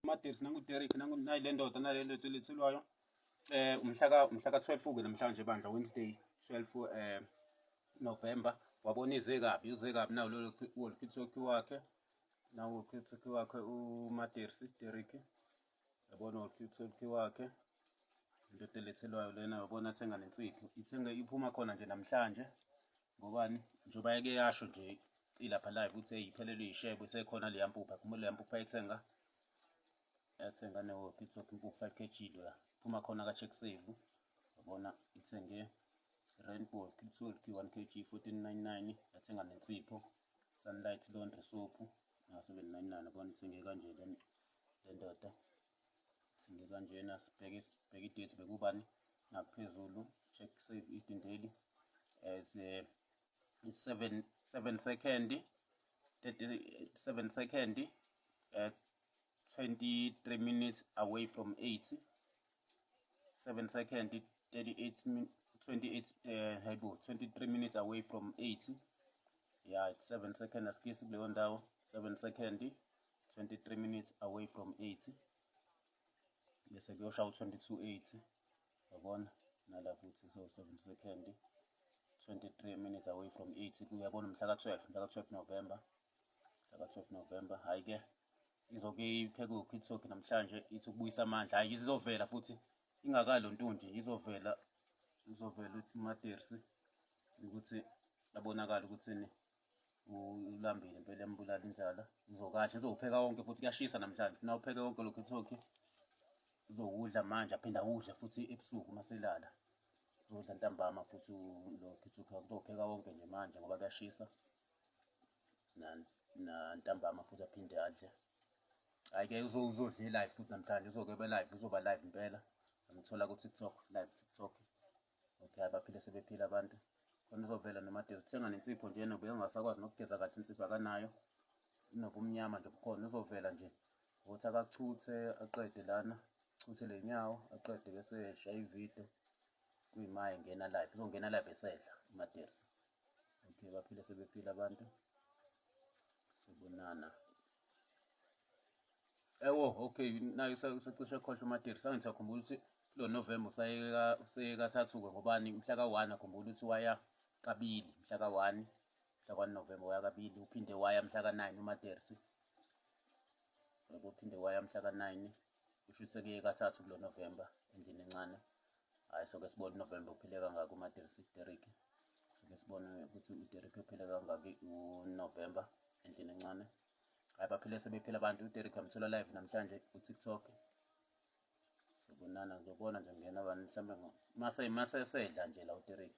Madirsi nangu Derek nangu nayi le ndoda nale ndoda elethelwayo. Umhla ka 12 ke namhlanje bandla, Wednesday 12 November. Wabona ize kabi, uze kabi nawo lo walkie-talkie wakhe. Nawo walkie-talkie wakhe uMadirsi Derek. Yabona walkie-talkie wakhe. Indoda elethelwayo lena, yabona, athenga nensipho. Ithenga iphuma khona nje namhlanje. Ngobani? Njengoba yake yasho nje ilapha live ukuthi hey, iphelelwe yishebo, isekhona leya mpupha. Khumbula leya mpupha ayithenga. Yathenga ne walkie-talkie impuphu 5 kg loya. Phuma khona ka Check Save. Yabona ithenge Rainbow walkie-talkie 1 kg 1499, yathenga nensipho Sunlight laundry soap na 799. Yabona ithenge kanje le ndoda. Ithenge kanjena. Sibheke i-date bekubani naphezulu, Check Save Edendale as 7 7 second 37 second, 23 minutes away from 8, 7 second 38 min 28, hayibo, 23 minutes away from 8. Yeah, it's 7 second, asikisi kuleyo ndawo, 7 second 23 minutes away from 8, bese kuyoshaya u-22 8. Yabona nala futhi, so 7 second 23 minutes away from 8. Kuyabona mhla ka-12, mhla ka-12 November, mhla ka-12 November. Hhayi-ke, izoke ipheke walkie-talkie namhlanje, ithi ukubuyisa amandla. Hhayi, izovela futhi ingakalo ntunji, izovela, izovela uMadirsi ukuthi abonakala ukuthi ni ulambile impela, yambulala indlala. Uzokadla, uzowupheka wonke futhi, kuyashisa namhlanje, funa upheke wonke lokhu talkie. Uzowudla manje, aphinde awudle futhi ebusuku maselala, uzodla ntambama futhi lo walkie-talkie. Uzowupheka wonke nje manje ngoba kuyashisa, na ntambama futhi aphinde adle. Hhayi-ke, uzodla i-live futhi namhlanje, uzoke be live, uzoba live impela. Angithola ku-TikTok live, TikTok. Okay, abaphile sebephila abantu khona. Uzovela noMadezi, uthenga nensipho njena, ubengasakwazi nokugeza kahle, insipho akanayo, inobumnyama nje bukhona. Uzovela nje ukuthi akachuthe aqede lana, chuthe le nyawo aqede, bese eshaya ividiyo kuyima engena live, uzongena live esedla uMadersi. Okay, baphile sebephila abantu, sibonana. Ewo, okay, nayo usecishe khohlwa uMadersi. Angithi akhumbula ukuthi lo November usayeka, useyekathathu-ke. Ngobani? Mhla ka-1, akhumbula ukuthi waya kabili mhla ka-1, mhla ka-1 November waya kabili, uphinde waya mhla ka-9 uMadersi. Yabo, uphinde waya mhla ka-9, kusho ukuthi sekuye kathathu kulo November endlini encane. Hhayi, soke sibone uNovember uphile kangaki uMadersi Derek. Soke sibone ukuthi uDerek uphile kangaki uNovember endlini encane. Hhayi, baphile sebephila abantu. UDerek amthola live namhlanje ku-TikTok. Sibonana, ngizobona nje ngena bani mhlambe mase sedla nje la uDerek,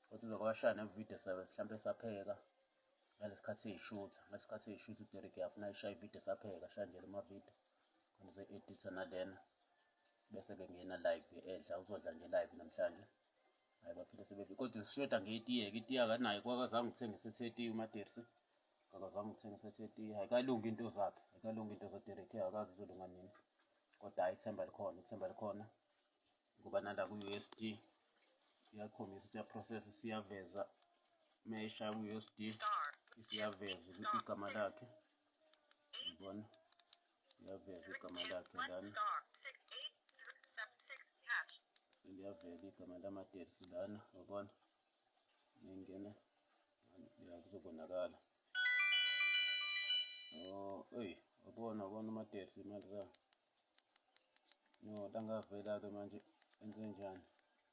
kodwa uzokwashaya nevidiyo sabe mhlambe sapheka ngalesikhathi eyishutha, ngalesikhathi eyishutha uDerek yafuna ishaya ividiyo sapheka, shaya nje lama video khona uze-editha nalena, bese ke ngena live edla. Uzodla nje live namhlanje. Hayi, baphile sebephila, kodwa sishoda ngetiye-ke, itiye akanayo, kwakazange ukuthenga isethi yetiye uMadersi, akazange ukuthenga isethi yetiye. Ayikalungi into zakhe, ayikalungi into zaDerek, akazi izolunga nini, kodwa hhayi, ithemba likhona, ithemba likhona ngoba nala ku-USD iyakhombisa ukuthi iyaprocess, siyaveza uma ishaya ku-USD, isiyaveza ukuthi igama lakhe, ubona, siyaveza igama lakhe lana, seliyavela igama lamadersi lana, ubona, ngingena ya, kuzobonakala. Oh, eyi, wabona, wabona uMadersi imali zakhe. No, langavela-ke manje, enze njani?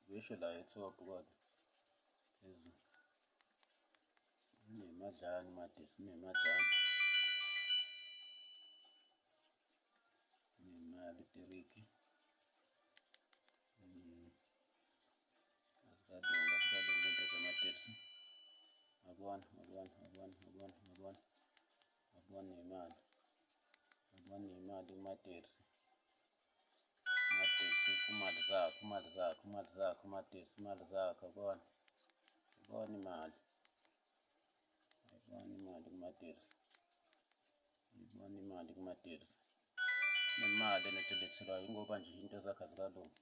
Ngisho la e-top kodwa phezulu. Inemadlana uMadersi, inemadlana. Inemali uDerek. Azikalungi, azikalungi into zamadersi. Yabona, yabona, yabona, yabona, yabona. Yabona imali. Yabona imali kuMadersi. Madersi, imali zakho, imali zakho, imali zakho, Madersi, imali zakho, yabona. Yabona imali. Yabona imali kuMadersi. Yabona imali kuMadersi. Nemali enethelethelwayo ingoba nje into zakhe azikalungi.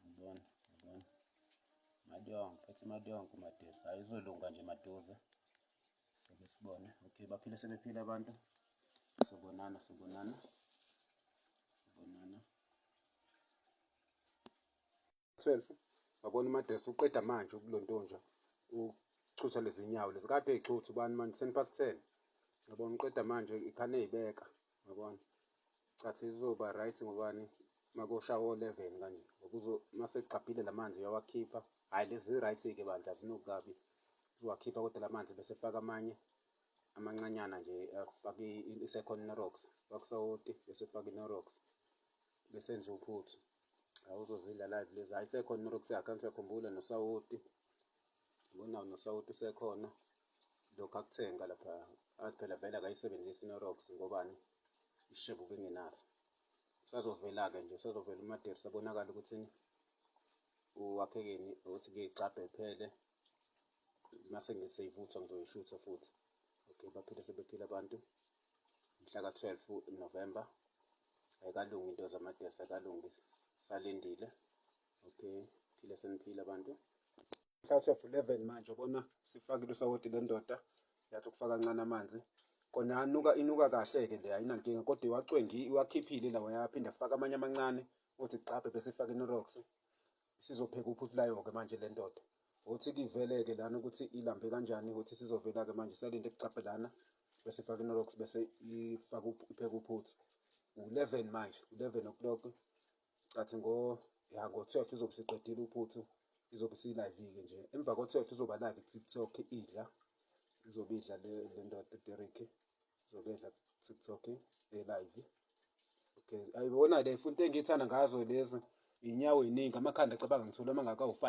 Yabona, yabona. Imali yonke, phethe imali yonke uMadersi. Hayi, izolunga nje maduze. Soke sibone. Okay, baphile sebephila abantu. Sobonana, sobonana. 12 wabona uMadress uqeda manje ukulontonja uchutha lezi nyawo lezi kade ey'chutha ubani manje 10 past 10 yabona uqeda manje ikhane ey'beka yabona cathi izoba right ngobani makoshawa o-11 kanje ngoba uzo mase kugxabhile la manzi uyawakhipha. Hhayi lezi zi-right-ke bandla azinokukabi, uzowakhipha kodwa la manzi bese efaka amanye amancanyana nje afake i-second Knorrox, faka usawoti bese efaka i-Knorrox bese enza uphuthu. Hawu uzozidla live lezi, hhayi isekhona i-Knorrox yakhe angithi uyakhumbula nosawoti, yabona nosawoti usekhona lokhu akuthenga lapha athi phela vele akayisebenzisi i-Knorrox ngobani isishebo ubengenaso. Usazovela-ke nje usazovela uMaderi sabonakala ukuthi uwakhekeni ukuthi kuyigxabhe iphele mase ngiseyivuthwa ngizoyishutha futhi. Okay, baphile sebephila abantu mhla ka-12 November. Ayikalungi into zamadesi, ayikalungi, salindile. Okay, phile seniphila abantu. Mhla 12 11 manje ubona sifakile usawoti le ndoda yathi ukufaka kancane amanzi kona anuka inuka kahle-ke le ayinankinga kodwa iwacwengi iwakhiphile lawa yaphinda afaka amanye amancane uthi gxabhe bese ifaka iNorox isizopheka uphuthu layo-ke manje le ndoda uthi kivele-ke lana ukuthi ilambe kanjani ukuthi sizovela-ke manje salinde kugxabhe lana bese ifaka iNorox bese ifaka ipheka uphuthu u-11 manje u-11 o'clock cathi ngo ya ngo-12 izobe isiqedile uphuthu izobe isiyi-live-ke nje emva ko-12 izoba live ku-TikTok idla izobe idla le ndoda Derek izobe idla ku-TikTok e-live. Okay, ayibona le futhi into engiyithanda ngazo lezi iy'nyawo ey'ningi amakhanda cabanga ngithole amangaka awu-5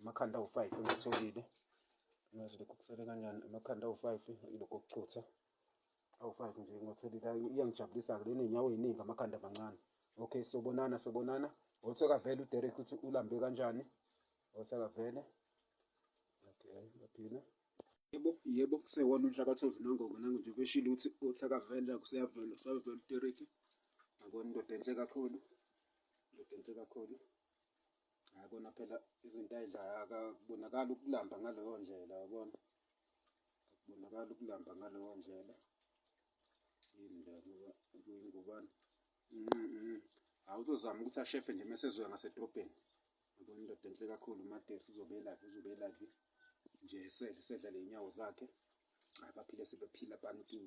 amakhanda awu-5 engitholile ngazi lokhu kusele kanjani amakhanda awu-5 ilokhu okuchutha awu-5 nje ngotholile iyangijabulisa-ke lena iy'nyawo ey'ningi amakhanda amancane. Okay, sobonana sobonana osekavele uDerek ukuthi ulambe kanjani osekavele. Okay, baphila. Yebo, yebo, kusewona umhla ka-12 nangoku nangu nje beshilo ukuthi uthakavela kuseyavela usavela uDerek. Yabona indoda enhle kakhulu, indoda enhle kakhulu. Hayi kona phela izinto ayidlayo akubonakali ukulamba ngaleyo ndlela yabona. Akubonakali ukulamba ngaleyo ndlela. Yini la ngoba kuyingubani? Hawu uzozama ukuthi ashefe nje mese ezoya ngasedrobheni. Yabona indoda enhle kakhulu uMadesi uzobe live uzobe live nje esedla esedla ley'nyawo zakhe. Hayi baphile sebephila abantu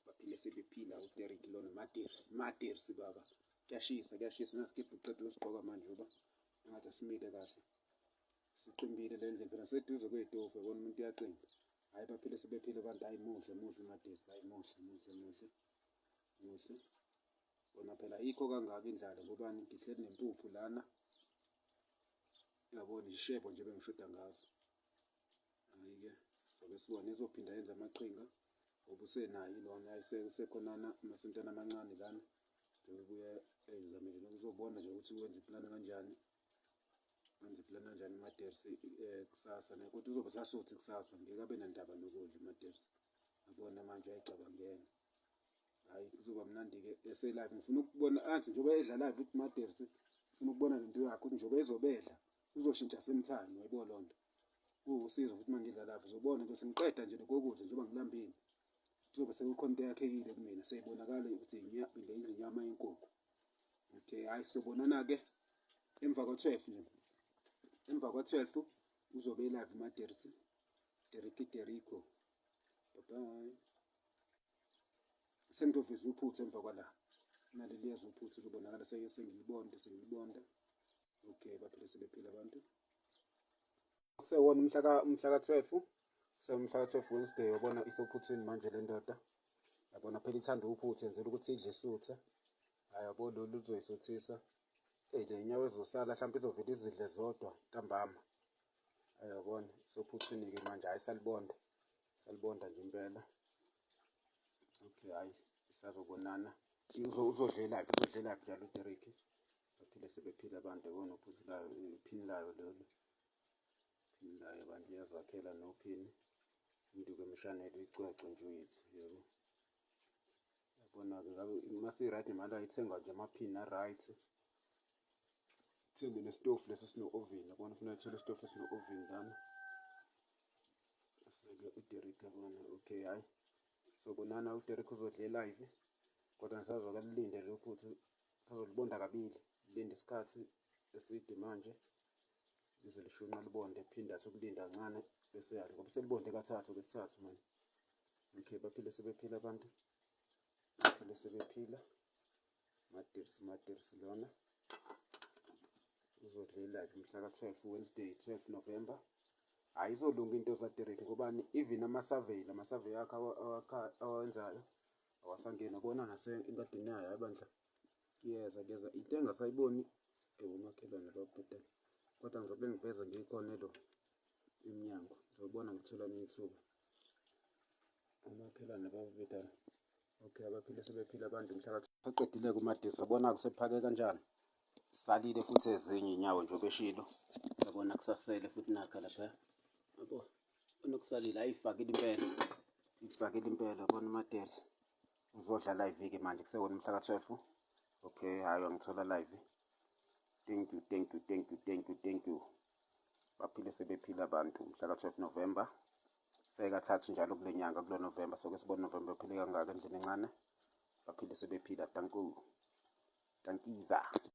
baphile sebephila uDerek lona Madersi Madersi baba. Kuyashisa kuyashisa nasikibha uqeda usigqoka manje ngoba engathi asimile kahle. Siqimbile le ndlela phela seduze kwey'tofu yabona umuntu uyaqimba. Hhayi baphile sebephila abantu hhayi muhle muhle uMadesi hhayi muhle muhle muhle muhle. Kona phela ayikho kangaka indlala ngobani ngihleli nempuphu lana yabona ishebo nje bengishoda ngaso. Hhayi-ke sizoke sibone izophinda yenze amaqhinga ngoba usenayo ilona ayisekhonana amasentana amancane lana njengoba ubuye eyizamile uzobona nje ukuthi wenza iplani kanjani wenza iplani kanjani uMadersi kusasa naye kodwa uzobe sasuthi kusasa ngeke abe nandaba nokudla uMadersi yabona manje uyayicabangela. Hhayi kuzoba mnandi-ke ese-live ngifuna ukubona athi njengoba edla live ukuthi Madersi ngifuna ukubona lento yakhe ukuthi njengoba ezobedla uzoshintsha same time yayibona loo nto kuwusizo futhi uma ngidla live uzobona nje sengiqeda nje lokho kudla njengoba ngilambile kuzobe sekukhona into eyakhekile kumina seyibonakala ukuthi le indlu inyama yenkukhu. Okay, hhayi sobonana-ke emva kwa-12 nje emva kwa-12 uzobe live uMadersi Deriki Deriko bye bye. Sengizoveza uphuthu emva kwala naleli yeza uphuthu lubonakala seke sengilibonda sengilibonda. Okay, baphile sebephila abantu. Sewona umhla ka umhla ka-12 sewumhla ka-12 Wednesday wabona isophuthwini manje le ndoda yabona phela ithanda uphuthu yenzela ukuthi idle isuthe. Hhayi yabo lolu luzoyisuthisa. Eyi le nyawo ezosala mhlawumpe izovele izidle zodwa ntambama. Hhayi yabona isophuthwini-ke manje hhayi salibonda salibonda nje impela. Okay, hhayi sisazobonana. Uzodlelaphi uzodlelaphi njalo uDerek baphile sebephila abantu yabona uphuzu layo iphini layo lolu iphini layo abantu iyazakhela nophini umuntu-ke emshanelo icwecwe nje uyithi yebo yabona-ke ngabe masi-right nemali ayithenga nje amaphini a-right thenge nesitofu lesi sino-oven yabona ufuna uthole isitofu esino-oven lana seke uDerek yabona okay hhayi sobonana uDerek uzodla e-live kodwa ngisazoke lilinde lokhu ukuthi sazolibonda kabili lilinde isikhathi eside manje. Lize lishunqa libonde, phinde athi ukulinda kancane bese yalo ngoba selibonde kathathu kwesithathu manje. Okay, baphile sebephila abantu, baphile sebephila. Madirs Madirs lona uzodla i-live mhla ka-12, Wednesday 12 November. Hhayi, izolunga into zaDerek ngobani, even ama-survey, lama-survey akhe awawenzayo awasangeni, abona nase engadini yayo. Hayi bandla, kuyeza kuyeza into engasayiboni ewumakhelwane babhedana, kodwa ngizobe ngiveza ngikhona lo emnyango, ngizobona ngithola ithuba umakhelwane babhedana. Okay, abaphile sebephila abantu mhla seqedile kumadisa, bona kusephake kanjani, salile futhi ezinye iy'nyawo nje obeshilo, yabona kusasele futhi nakha lapha, yabo bona kusalile. Ayifakile impela, ifakile impela. Yabona uMadesi uzodla live-ke manje kusewona mhla ka-12. Okay, hhayi, angithola live. Thank you, thank you, thank you, thank you, thank you. Baphile sebephila abantu mhla ka-12 November, sekathathu njalo kule nyanga, kulo November. Soke sibone November uphile kangaka endlini encane. Baphile sebephila. Danko, dankiza.